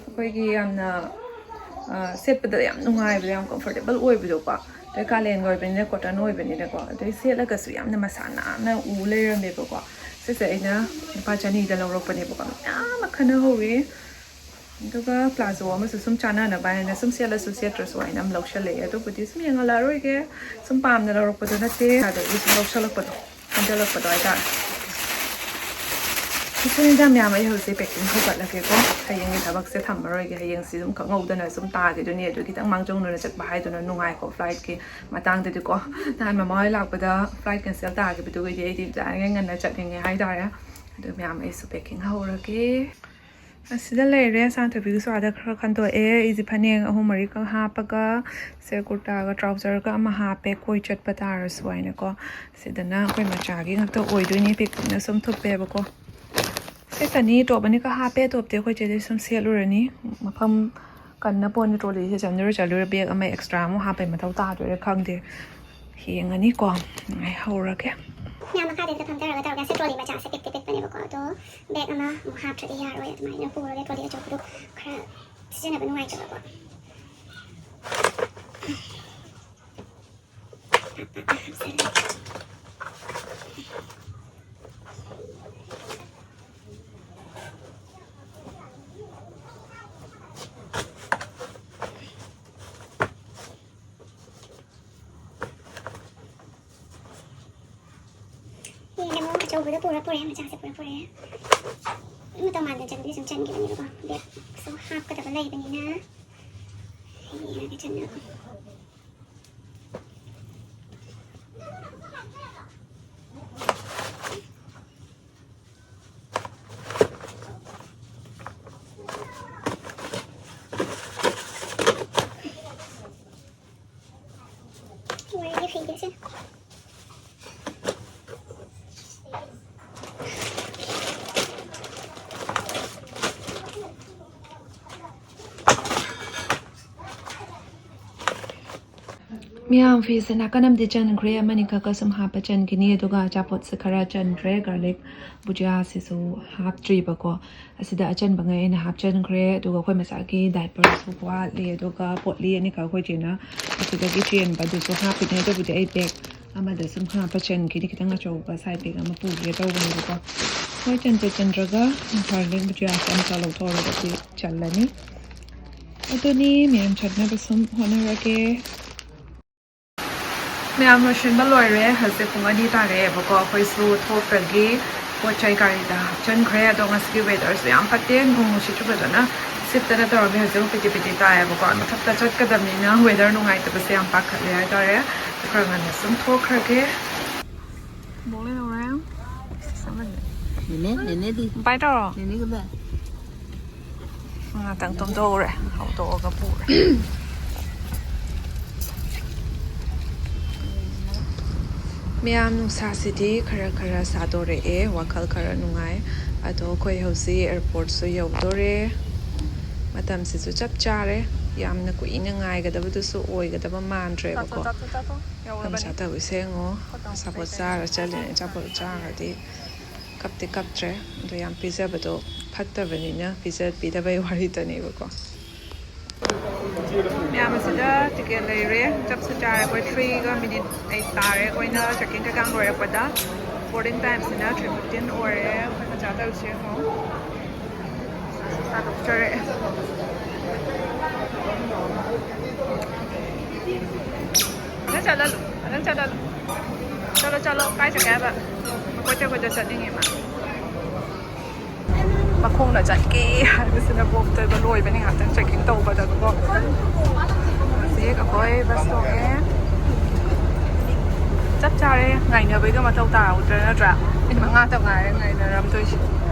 ꯑꯩꯈꯣꯏꯒꯤ ꯌꯥꯝꯅ, ꯑ, ꯁꯦꯠꯄꯗ ꯌꯥꯝ ꯅꯨꯡꯉꯥꯏꯕꯗꯣ, ꯌꯥꯝ ꯀꯝꯐꯣꯔꯇꯦꯕꯜ ꯑꯣꯏꯕꯗꯣꯀꯣ꯫ ꯑꯗꯩ ꯀꯥꯂꯦꯟꯒ ꯑꯣꯏꯕꯅꯤꯅ ꯀꯣꯇꯟ ꯑꯣꯏꯕꯅꯤꯅꯀꯣ꯫ ꯑꯗꯩ ꯁꯦꯠꯂꯒꯁꯨ ꯌꯥꯝꯅ ꯃꯁꯥ ꯅꯥꯟꯅ ꯎ ꯂꯩꯔꯝꯃꯦꯕꯀꯣ꯫ ꯁꯤꯁꯦ ꯑꯩꯅ ꯂꯨꯄꯥ ꯆꯅꯤꯗ ꯂꯧꯔꯛꯄꯅꯦꯕꯀꯣ꯫ ꯃꯌꯥꯝ ꯑꯃ ꯈꯟꯅꯍꯧꯋꯦ꯫ ꯑꯗꯨꯒ ꯄ꯭ꯂꯥꯖꯣ ꯑꯃꯁꯨ ꯁꯨꯝ ꯆꯥꯅꯅꯕ ꯍꯥꯏꯅ, ꯁꯨꯝ ꯁꯦꯠꯂꯁꯨ ꯁꯦꯠꯇ꯭ꯔꯁꯨ ꯍꯥꯏꯅ ꯑꯃ ꯂꯧꯁꯜꯂꯛꯑꯦ꯫ ꯑꯗꯨꯕꯨꯗꯤ ꯁꯨꯝ ꯌꯦꯡꯍꯜꯂꯛꯑꯔꯣꯏꯒꯦ꯫ ꯁꯨꯝ ꯄꯥꯝꯅ ꯂꯧꯔꯛꯄꯗꯣ ꯅꯠꯇꯦ, ꯑꯗꯒꯤ ꯁꯨꯝ ꯂꯧꯁꯜꯂꯛꯄꯗꯣ, ꯈꯟꯖꯜꯂꯛꯄꯗꯣ ꯍꯥꯏꯇꯥꯔꯦ꯫ ꯁꯤꯁꯨꯅꯤꯗ ꯃꯌꯥꯝ, ꯑꯩ ꯍꯧꯖꯤꯛ ꯄꯦꯀꯤꯡ ꯍꯧꯒꯠꯂꯒꯦꯀꯣ꯫ ꯍꯌꯦꯡꯒꯤ ꯊꯕꯛꯁꯦ ꯊꯝꯃꯔꯣꯏꯒꯦ꯫ ꯍꯌꯦꯡꯁꯤ ꯑꯗꯨꯝ ꯈꯪꯍꯧꯗꯅ ꯁꯨꯝ ꯇꯥꯈꯤꯗꯣꯏꯅꯤ꯫ ꯑꯗꯨ ꯈꯤꯇꯪ ꯃꯥꯡꯖꯧꯅꯅ ꯆꯠꯄ ꯍꯥꯏꯗꯨꯅ ꯅꯨꯡꯉꯥꯏꯀꯣ꯫ ꯐ꯭ꯂꯥꯏꯠꯀꯤ ꯃꯇꯥꯡꯗꯗꯤꯀꯣ, ꯅꯍꯥꯟ ꯃꯃꯥ ꯍꯣꯏ ꯂꯥꯛꯄꯗ ꯐ꯭ꯂꯥꯏꯠ ꯀꯦꯟꯁꯦꯜ ꯇꯥꯈꯤꯕꯗꯨꯒꯤꯗꯤ ꯑꯩꯗꯤ ꯌꯥꯔꯤꯉꯩ ꯉꯟꯅ ꯆꯠꯅꯤꯡꯉꯦ ꯍꯥꯏꯇꯥꯔꯦ꯫ ꯑꯗꯨ ꯃꯌꯥꯝ, ꯑꯩꯁꯨ ꯄꯦꯀꯤꯡ ꯍꯧꯔꯒꯦ꯫ ꯑꯁꯤꯗ ꯂꯩꯔꯦ, ꯁꯥꯟꯊꯣꯏꯕꯤꯒꯤꯁꯨ ꯑꯥꯗ ꯈꯔ ꯈꯟꯗꯣꯛꯑꯦ꯫ ꯑꯩꯁꯦ ꯐꯅꯦꯛ ꯑꯍꯨꯝ ꯃꯔꯤꯈꯛ ꯍꯥꯞꯄꯒ, ꯁꯦ ꯀꯨꯔꯇꯥꯒ ꯇ꯭ꯔꯥꯎꯖꯔꯒ ꯑꯃ ꯍꯥꯞꯄꯦ, ꯀꯣꯏ ꯆꯠꯄ ꯇꯥꯔꯁꯨ ꯍꯥꯏꯅꯀꯣ꯫ ꯁꯤꯗꯅ ꯑꯩꯈꯣꯏ ꯃꯆꯥꯒꯤ ꯉꯥꯛꯇ ꯑꯣꯏꯗꯣꯏꯅꯦ, ꯄꯤꯛꯇꯛꯅ ꯁꯨꯝ ꯊꯨꯞꯄꯦꯕꯀꯣ꯫ ꯁꯦꯠꯀꯅꯤ, ꯇꯣꯞ ꯑꯅꯤꯈꯛ ꯍꯥꯞꯄꯦ, ꯇꯣꯞꯇꯤ ꯑꯩꯈꯣꯏ ꯆꯦꯗꯤ ꯁꯨꯝ ꯁꯦꯠꯂꯨꯔꯅꯤ꯫ ꯃꯐꯝ ꯀꯟꯅ ꯄꯣꯟꯅ ꯇ꯭ꯔꯣꯂꯤꯁꯦ ꯆꯟꯗꯣꯏꯔ ꯆꯜꯂꯣꯏꯔ, ꯕꯦꯒ ꯑꯃ ꯑꯦꯛꯁꯇ꯭ꯔꯥ ꯑꯃꯨꯛ ꯍꯥꯞꯄꯩ ꯃꯊꯧ ꯇꯥꯗꯣꯏꯔꯥ ꯈꯪꯗꯦ꯫ ꯌꯦꯡꯉꯅꯤꯀꯣ꯫ ꯉꯥꯏ ꯍꯧꯔꯒꯦ꯫ ꯃꯌꯥꯝ ꯃꯈꯥꯗ ꯍꯦꯛꯇ ꯐꯝꯊꯔꯒ ꯇꯧꯔꯒ, ꯁꯤ ꯇ꯭ꯔꯣꯂꯤ ꯃꯆꯥꯁꯦ ꯄꯤꯛꯇꯤ ꯄꯤꯛꯄꯅꯦꯕꯀꯣ, ꯑꯗꯣ ꯕꯦꯒ ꯑꯃ ꯑꯃꯨꯛ ꯍꯥꯞꯇ꯭ꯔꯗꯤ ꯌꯥꯔꯣꯏ꯫ ꯑꯗꯨꯃꯥꯏꯅ ꯄꯨꯔꯒ ꯇ꯭ꯔꯣꯂꯤ ꯑꯆꯧꯕꯗꯣ ꯈꯔ ꯁꯤꯖꯤꯟꯅꯕ ꯅꯨꯡꯉꯥꯏꯇꯕꯀꯣ꯫ ꯍꯥꯞꯆꯜꯂꯦ꯫ ꯌꯦꯡꯉꯦ, ꯃꯑꯣꯡ ꯑꯆꯧꯕꯗꯣ ꯄꯨꯔ ꯄꯨꯔꯦ, ꯃꯆꯥꯁꯦ ꯄꯨꯔ ꯄꯨꯔꯦ꯫ ꯃꯇꯧ ꯃꯥꯟꯗꯅ ꯆꯟꯕꯗꯤ ꯁꯨꯝ ꯆꯟꯈꯤꯕꯅꯦꯕꯀꯣ, ꯕꯦꯒꯁꯨ ꯍꯥꯞꯀꯗꯕ ꯂꯩꯕꯅꯤꯅ ꯌꯦꯡꯉꯒꯦ ꯆꯟꯅꯕ꯫ ꯃꯌꯥꯝ, ꯐꯤꯁꯦ ꯅꯥꯀꯟ ꯑꯃꯗꯤ ꯆꯟꯈ꯭ꯔꯦ, ꯑꯃꯅꯤ ꯈꯛꯀ ꯁꯨꯝ ꯍꯥꯞꯄ ꯆꯟꯈꯤꯅꯤ꯫ ꯑꯗꯨꯒ ꯑꯆꯥꯄꯣꯠꯁꯦ ꯈꯔ ꯆꯟꯈ꯭ꯔꯦ, ꯒꯥꯔꯂꯤꯛ ꯕꯨꯖꯤꯌꯥꯁꯤꯁꯨ ꯍꯥꯞꯇ꯭ꯔꯤꯕꯀꯣ꯫ ꯑꯁꯤꯗ ꯑꯆꯟꯕꯉꯩ ꯑꯩꯅ ꯍꯥꯞꯆꯟꯈ꯭ꯔꯦ꯫ ꯑꯗꯨꯒ ꯑꯩꯈꯣꯏ ꯃꯆꯥꯒꯤ ꯗꯥꯏꯄꯔꯁꯨ ꯋꯥꯠꯂꯤ, ꯑꯗꯨꯒ ꯄꯣꯠꯂꯤ ꯑꯅꯤꯈꯛ ꯑꯩꯈꯣꯏ ꯆꯦꯅ ꯑꯁꯤꯗꯒꯤ ꯆꯦꯟꯕꯗꯨꯁꯨ ꯍꯥꯞꯄꯤꯅꯦ꯫ ꯑꯗꯨꯕꯨꯗꯤ ꯑꯩ ꯕꯦꯒ ꯑꯃꯗ ꯁꯨꯝ ꯍꯥꯞꯄ ꯆꯟꯈꯤꯅꯤ, ꯈꯤꯇꯪ ꯑꯆꯧꯕ ꯁꯥꯏꯠ ꯕꯦꯒ ꯑꯃ ꯄꯨꯒꯦ ꯇꯧꯕꯅꯦꯕꯀꯣ꯫ ꯍꯣꯏ, ꯆꯟꯗ꯭ꯔ ꯆꯟꯗ꯭ꯔꯒ ꯒꯥꯔꯂꯤꯛ ꯕꯨꯖꯤꯌꯥꯁꯦ ꯑꯃꯨꯛꯀ ꯂꯧꯊꯣꯛꯑꯒꯗꯤ ꯆꯜꯂꯅꯤ꯫ ꯑꯗꯨꯅꯤ ꯃꯌꯥꯝ ꯆꯠꯅꯕ ꯁꯨꯝ ꯍꯣꯠꯅꯔꯒꯦ꯫ ꯃꯌꯥꯝ ꯂꯣꯏꯁꯤꯟꯕ ꯂꯣꯏꯔꯦ꯫ ꯍꯧꯖꯤꯛ ꯄꯨꯡ ꯑꯅꯤ ꯇꯥꯔꯛꯑꯦꯕꯀꯣ꯫ ꯑꯩꯈꯣꯏꯁꯨ ꯊꯣꯛꯈ꯭ꯔꯒꯦ꯫ ꯄꯣꯠ ꯆꯩ ꯒꯥꯔꯤꯗ ꯍꯥꯞꯆꯤꯟꯈ꯭ꯔꯦ꯫ ꯑꯗꯣ ꯉꯁꯤꯒꯤ ꯋꯦꯗꯔꯁꯨ ꯌꯥꯝ ꯐꯠꯇꯦ, ꯅꯣꯡꯁꯤꯁꯨ ꯐꯖꯅ ꯁꯤꯠꯇꯅ ꯇꯧꯔꯝꯃꯦ꯫ ꯍꯧꯖꯤꯛ ꯑꯃꯨꯛ ꯄꯤꯇꯤ ꯄꯤꯇꯤ ꯇꯥꯏꯌꯦꯕꯀꯣ꯫ ꯃꯊꯛꯇ ꯆꯠꯀꯗꯕꯅꯤꯅ ꯋꯦꯗꯔ ꯅꯨꯡꯉꯥꯏꯇꯕꯁꯦ ꯌꯥꯝ ꯄꯥꯈꯠꯂꯦ ꯍꯥꯏꯇꯥꯔꯦ꯫ ꯈꯔ ꯉꯟꯅ ꯁꯨꯝ ꯊꯣꯛꯈ꯭ꯔꯒꯦ꯫ ꯕꯣꯛ ꯂꯩꯍꯧꯔꯦ꯫ ꯅꯦꯅꯦ, ꯅꯦꯅꯦꯗꯤ? ꯕꯥꯏ ꯇꯧꯔꯣ꯫ ꯅꯦꯅꯦ ꯀꯗꯥꯏ? ꯉꯥꯛꯇꯪ ꯇꯨꯝꯊꯣꯛꯎꯔꯦ, ꯍꯧꯗꯣꯛꯑꯒ ꯄꯨꯔꯦ꯫ ꯃꯌꯥꯝ, ꯅꯨꯡꯁꯥꯁꯤꯗꯤ ꯈꯔ ꯈꯔ ꯁꯥꯗꯣꯔꯛꯑꯦ, ꯋꯥꯈꯜ ꯈꯔ ꯅꯨꯡꯉꯥꯏ꯫ ꯑꯗꯣ ꯑꯩꯈꯣꯏ ꯍꯧꯖꯤꯛ ꯑꯦꯌꯥꯔꯄꯣꯔꯠꯁꯨ ꯌꯧꯗꯣꯔꯦ꯫ ꯃꯇꯝꯁꯤꯁꯨ ꯆꯞ ꯆꯥꯔꯦ꯫ ꯌꯥꯝꯅ ꯀꯨꯏꯅ ꯉꯥꯏꯒꯗꯕꯗꯨꯁꯨ ꯑꯣꯏꯒꯗꯕ ꯃꯥꯟꯗ꯭ꯔꯦꯕꯀꯣ꯫ ꯆꯥꯊꯣꯛ, ꯆꯥꯊꯣꯛ, ꯆꯥꯊꯣꯛ꯫ ꯌꯧꯔꯕꯅꯤ꯫ ꯆꯥꯗꯧꯔꯤꯁꯦ ꯌꯦꯡꯉꯣ꯫ ꯈꯣꯠꯇꯣ ꯑꯆꯥꯄꯣꯠ ꯀꯩꯀꯩ꯫ ꯆꯥꯔ ꯆꯠꯂꯤꯅꯦ꯫ ꯑꯆꯥꯄꯣꯠ ꯆꯥꯔꯗꯤ ꯀꯞꯇꯤ ꯀꯞꯇ꯭ꯔꯦ꯫ ꯑꯗꯣ ꯌꯥꯝ ꯄꯤꯖꯕꯗꯣ ꯐꯠꯇꯕꯅꯤꯅ ꯄꯤꯖ-, ꯄꯤꯗꯕꯩ ꯋꯥꯔꯤꯗꯅꯦꯕꯀꯣ꯫ ꯃꯌꯥꯝ ꯑꯁꯤꯗ ꯇꯤꯀꯦꯠ ꯂꯩꯔꯦ, ꯆꯞꯁꯨ ꯆꯥꯔꯦ꯫ ꯑꯩꯈꯣꯏ ꯊ꯭ꯔꯤꯒ ꯃꯤꯅꯤꯠ ꯑꯩꯠ ꯇꯥꯔꯦ꯫ ꯑꯩꯈꯣꯏꯅ ꯆꯦꯛꯀꯤꯡ ꯀꯩꯀꯥ ꯂꯣꯏꯔꯛꯄꯗ꯫ ꯕꯣꯔꯗꯤꯡ ꯇꯥꯏꯝꯁꯤꯅ ꯊ꯭ꯔꯤ ꯐꯤꯐꯇꯤꯟ ꯑꯣꯏꯔꯦ꯫ ꯑꯩꯈꯣꯏ ꯃꯆꯥ ꯇꯧꯔꯤꯁꯦ ꯌꯦꯡꯉꯣ꯫ ꯆꯥꯗꯣꯛꯆꯔꯛꯑꯦ꯫ ꯐꯖꯅ ꯆꯠꯍꯜꯂꯨ, ꯐꯖꯅ ꯆꯠꯍꯜꯂꯨ꯫ ꯆꯠꯂꯣ, ꯆꯠꯂꯣ, ꯀꯥꯏ ꯆꯠꯀꯦ ꯍꯥꯏꯕ? ꯀꯣꯏꯆꯠ ꯀꯣꯏꯆꯠ ꯆꯠꯅꯤꯡꯉꯦ ꯃꯥ꯫ ꯃꯈꯣꯡꯅ ꯆꯠꯀꯦ ꯍꯥꯏꯕꯁꯤꯅ ꯕꯣꯛꯇꯣꯏꯕ ꯂꯣꯏꯕꯅꯤ ꯉꯥꯛꯇꯪ ꯆꯦꯛꯀꯤꯡ ꯇꯧꯕꯗꯀꯣ꯫ ꯍꯧꯖꯤꯛ ꯑꯩꯈꯣꯏ ꯕꯁ ꯇꯣꯡꯉꯦ꯫ ꯆꯞ ꯆꯥꯔꯦ, ꯉꯥꯏꯅꯕꯩꯒ ꯃꯊꯧ ꯇꯥꯍꯧꯗ꯭ꯔꯦ ꯅꯠꯇ꯭ꯔꯥ? ꯃꯤꯅꯤꯠ ꯃꯉꯥꯇ ꯉꯥꯏꯔꯦ ꯉꯥꯏꯅꯔꯝꯗꯣꯏꯁꯦ꯫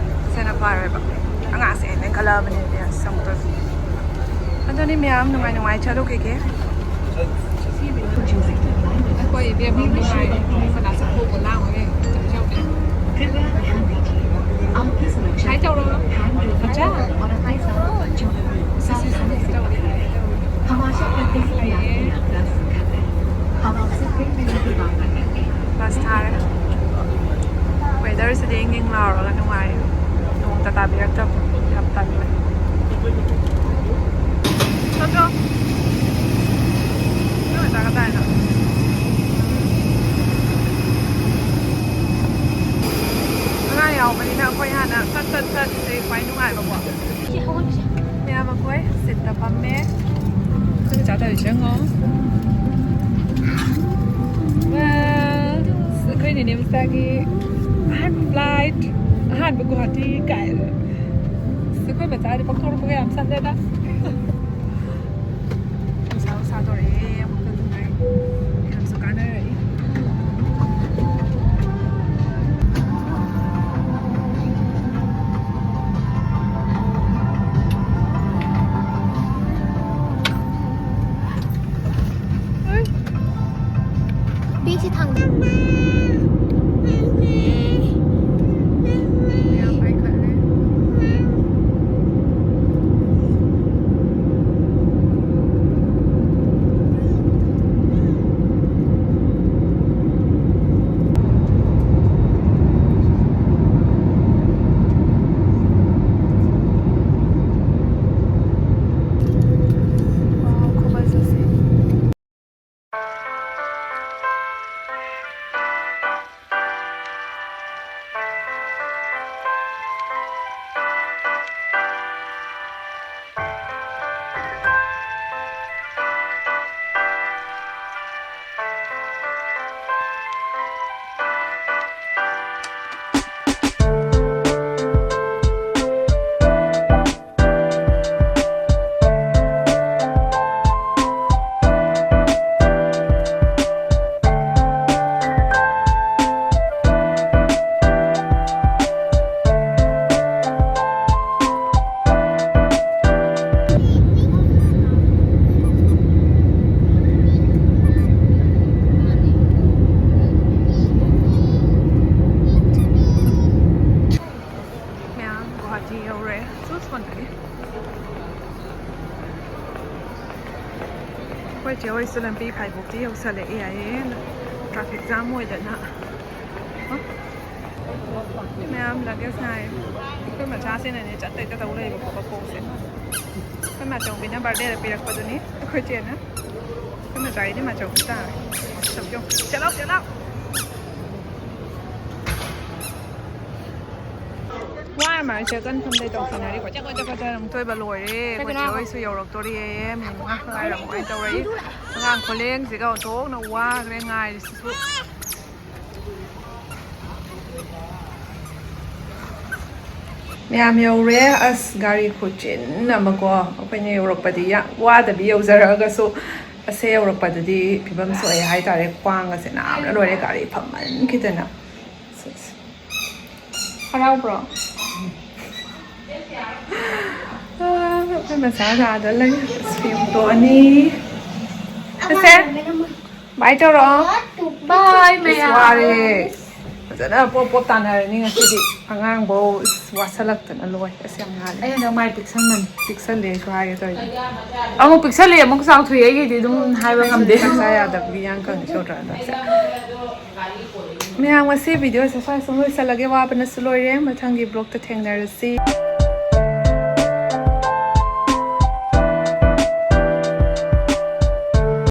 ꯁꯤꯅ ꯐꯔꯦꯕ꯫ ꯑꯉꯥꯡꯁꯦ ꯍꯦꯟꯅ ꯈꯜꯂꯛꯑꯕꯅꯦ ꯆꯪꯉꯛꯇꯣꯏꯁꯦ꯫ ꯑꯗꯨꯅꯤ ꯃꯌꯥꯝ, ꯅꯨꯡꯉꯥꯏ ꯅꯨꯡꯉꯥꯏ ꯆꯠꯂꯨꯈꯤꯒꯦ꯫ ꯑꯩꯈꯣꯏ ꯏꯕꯦꯝꯃ ꯅꯨꯡꯉꯥꯏꯔꯦ꯫ ꯀꯅꯥꯁꯨ ꯈꯣꯡꯕ ꯂꯥꯡꯉꯨꯔꯦ꯫ ꯁꯨꯃꯥꯏꯅ ꯇꯧꯔꯣ꯫ ꯃꯆꯥ꯫ ꯁꯤ, ꯁꯤ, ꯁꯤ, ꯁꯤ ꯇꯧꯔꯤ꯫ ꯍꯥꯏꯌꯦ꯫ ꯇꯥꯔꯒ ꯅꯨꯡꯉꯥꯏ꯫ ꯅꯣꯡꯇ ꯇꯥꯕꯤꯔꯛꯇꯕ꯫ ꯌꯥꯝ ꯇꯟꯕ꯫ ꯅꯠꯇ꯭ꯔꯣ? ꯀꯩꯅꯣ ꯆꯥꯒꯗꯥꯏꯅꯣ? ꯑꯉꯥꯡ ꯌꯥꯎꯕꯅꯤꯅ ꯑꯩꯈꯣꯏ ꯍꯥꯟꯅ ꯁꯠ ꯁꯠ ꯁꯠ ꯁꯦ ꯈ꯭ꯋꯥꯏ ꯅꯨꯡꯉꯥꯏꯕꯀꯣ꯫ ꯃꯌꯥꯝ ꯑꯩꯈꯣꯏ ꯁꯤꯠꯇ ꯐꯝꯃꯦ꯫ ꯑꯩꯈꯣꯏ ꯆꯥ ꯇꯧꯔꯤꯁꯦ ꯌꯦꯡꯉꯣ꯫ ꯋꯥ, ꯑꯩꯈꯣꯏ ꯅꯦꯅꯦ ꯃꯆꯥꯒꯤ ꯑꯍꯥꯟꯕ flight, ꯑꯍꯥꯟꯕ ꯒꯨꯋꯥꯍꯥꯇꯤ ꯀꯥꯏꯅ꯫ ꯑꯩꯈꯣꯏ ꯃꯆꯥꯗꯤ ꯄꯪꯊꯣꯛ ꯊꯣꯛꯄ ꯌꯥꯝ ꯁꯟꯗꯦꯗ꯫ ꯅꯨꯡꯁꯥ ꯁꯥꯗꯣꯔꯛꯑꯦ ꯑꯃꯨꯛꯇ ꯅꯨꯡꯉꯥꯏ꯫ ꯌꯥꯝꯁꯨ ꯀꯥꯟꯅꯔꯛꯏ꯫ ꯕꯦꯒꯁꯤ ꯊꯥꯡ꯫ ꯌꯥꯝ ꯄꯥꯏꯈꯠꯂꯦ꯫ ꯃꯌꯥꯝ ꯒꯨꯋꯥꯍꯥꯇꯤ ꯌꯧꯔꯦ꯫ ꯁꯨ ꯁꯣꯟꯕꯅꯤ꯫ ꯑꯩꯈꯣꯏ ꯆꯦ ꯍꯣꯏꯁꯨ ꯂꯝꯕꯤ ꯐꯥꯏꯕꯣꯛꯇꯤ ꯌꯧꯁꯜꯂꯛꯑꯦ ꯍꯥꯏꯌꯦ꯫ Traffic jam ꯑꯣꯏꯗꯅ꯫ ꯃꯌꯥꯝ ꯂꯒꯦꯖ ꯉꯥꯏ꯫ ꯑꯩꯈꯣꯏ ꯃꯆꯥꯁꯤꯅꯅꯦ ꯆꯠꯇꯩ ꯆꯠꯇꯧ ꯂꯩꯕꯀꯣ ꯃꯈꯣꯡꯁꯦ꯫ ꯑꯩꯈꯣꯏ ꯃꯥꯆꯧꯕꯤꯅ ꯕꯥꯔꯗꯦꯗ ꯄꯤꯔꯛꯄꯗꯨꯅꯤ ꯑꯩꯈꯣꯏ ꯆꯦꯅ꯫ ꯑꯩꯈꯣꯏ ꯃꯆꯥꯒꯤꯗꯤ ꯃꯥꯆꯧꯕꯤ ꯇꯥꯔꯦ꯫ ꯆꯠꯂꯣ, ꯆꯠꯂꯣ꯫ ꯋꯥꯔ ꯃꯥꯜꯂꯦ ꯆꯦ ꯀꯟꯐꯝꯗꯩ ꯇꯧꯁꯤꯟꯅꯔꯤ꯫ ꯀꯣꯏꯆꯠ ꯀꯣꯏꯆꯠ ꯀꯣꯏꯆꯠ ꯑꯃꯨꯛ ꯊꯣꯏꯕ ꯂꯣꯏꯔꯦ꯫ ꯑꯩꯈꯣꯏ ꯆꯦ ꯍꯣꯏꯁꯨ ꯌꯧꯔꯛꯇꯣꯔꯤꯌꯦ꯫ ꯃꯤꯅꯤꯠ ꯃꯉꯥ ꯈꯛ ꯉꯥꯏꯔꯝꯃꯣ ꯍꯥꯏꯅ ꯇꯧꯔꯛꯏ꯫ ꯑꯉꯥꯡ ꯈꯣꯂꯦꯡꯁꯤꯒ ꯑꯣꯟꯊꯣꯛꯅ ꯋꯥꯈ꯭ꯔꯦ ꯉꯥꯏꯔꯤꯁꯤꯁꯨ꯫ ꯃꯌꯥꯝ ꯌꯧꯔꯦ꯫ ꯑꯁ ꯒꯥꯔꯤ ꯈꯨꯆꯤꯟ ꯑꯃꯀꯣ꯫ ꯑꯩꯈꯣꯏꯅ ꯌꯧꯔꯛꯄꯗꯤ ꯌꯥꯝ ꯋꯥꯗꯕꯤ ꯌꯧꯖꯔꯛꯑꯒꯁꯨ ꯑꯁꯦ ꯌꯧꯔꯛꯄꯗꯗꯤ ꯐꯤꯕꯝ ꯁꯣꯛꯑꯦ ꯍꯥꯏꯇꯥꯔꯦ꯫ ꯈ꯭ꯋꯥꯡꯒꯁꯦ ꯅꯥꯕꯅ ꯂꯣꯏꯔꯦ ꯒꯥꯔꯤ ꯐꯝꯃꯟꯈꯤꯗꯅ꯫ ꯍꯔꯥꯎꯕ꯭ꯔꯣ? ꯑꯥ, ꯑꯩꯈꯣꯏ ꯃꯆꯥ ꯀꯥꯗ ꯂꯩ꯫ ꯑꯁ, ꯐꯤ ꯍꯣꯡꯗꯣꯛꯑꯅꯤ꯫ ꯑꯁꯦ, ꯕꯥꯏ ꯇꯧꯔꯛꯑꯣ꯫ ꯕꯥꯏ, ꯑꯁ, ꯃꯌꯥꯝ꯫ ꯋꯥꯔꯦ꯫ ꯐꯖꯅ ꯄꯣꯞ ꯄꯣꯞ ꯇꯥꯟꯅꯔꯅꯤ ꯉꯁꯤꯗꯤ꯫ ꯑꯉꯥꯡꯐꯧ ꯑꯁ ꯋꯥꯁꯜꯂꯛꯇꯅ ꯂꯣꯏ꯫ ꯑꯁ, ꯌꯥꯝ ꯉꯥꯜꯂꯦ꯫ ꯑꯩ ꯍꯟꯗꯛ ꯃꯥꯏ ꯄꯤꯛꯁꯟꯕꯅꯤ꯫ ꯄꯤꯛꯁꯜꯂꯦ ꯑꯩꯁꯨ ꯍꯥꯏꯒꯦ ꯇꯧꯔꯤꯅꯦ꯫ ꯑꯃꯨꯛ ꯄꯤꯛꯁꯜꯂꯦ, ꯑꯃꯨꯛ ꯆꯥꯎꯊꯣꯛꯑꯦ꯫ ꯑꯩꯒꯤꯗꯤ ꯑꯗꯨꯝ ꯍꯥꯏꯕ ꯉꯝꯗꯦ꯫ ꯆꯥꯛ ꯆꯥ ꯌꯥꯗꯕꯒꯤ ꯌꯥꯡ ꯀꯪꯉꯦ ꯁꯣꯠꯇ꯭ꯔꯥ ꯍꯟꯗꯛꯁꯦ꯫ ꯃꯌꯥꯝ, ꯉꯁꯤ ꯚꯤꯗꯤꯑꯣꯁꯦ ꯁ꯭ꯋꯥꯏ ꯁꯨꯝ ꯂꯣꯏꯁꯤꯜꯂꯒꯦ꯫ ꯋꯥꯕꯅꯁꯨ ꯂꯣꯏꯔꯦ꯫ ꯃꯊꯪꯒꯤ ꯕ꯭ꯂꯣꯛꯇ ꯊꯦꯡꯅꯔꯁꯤ꯫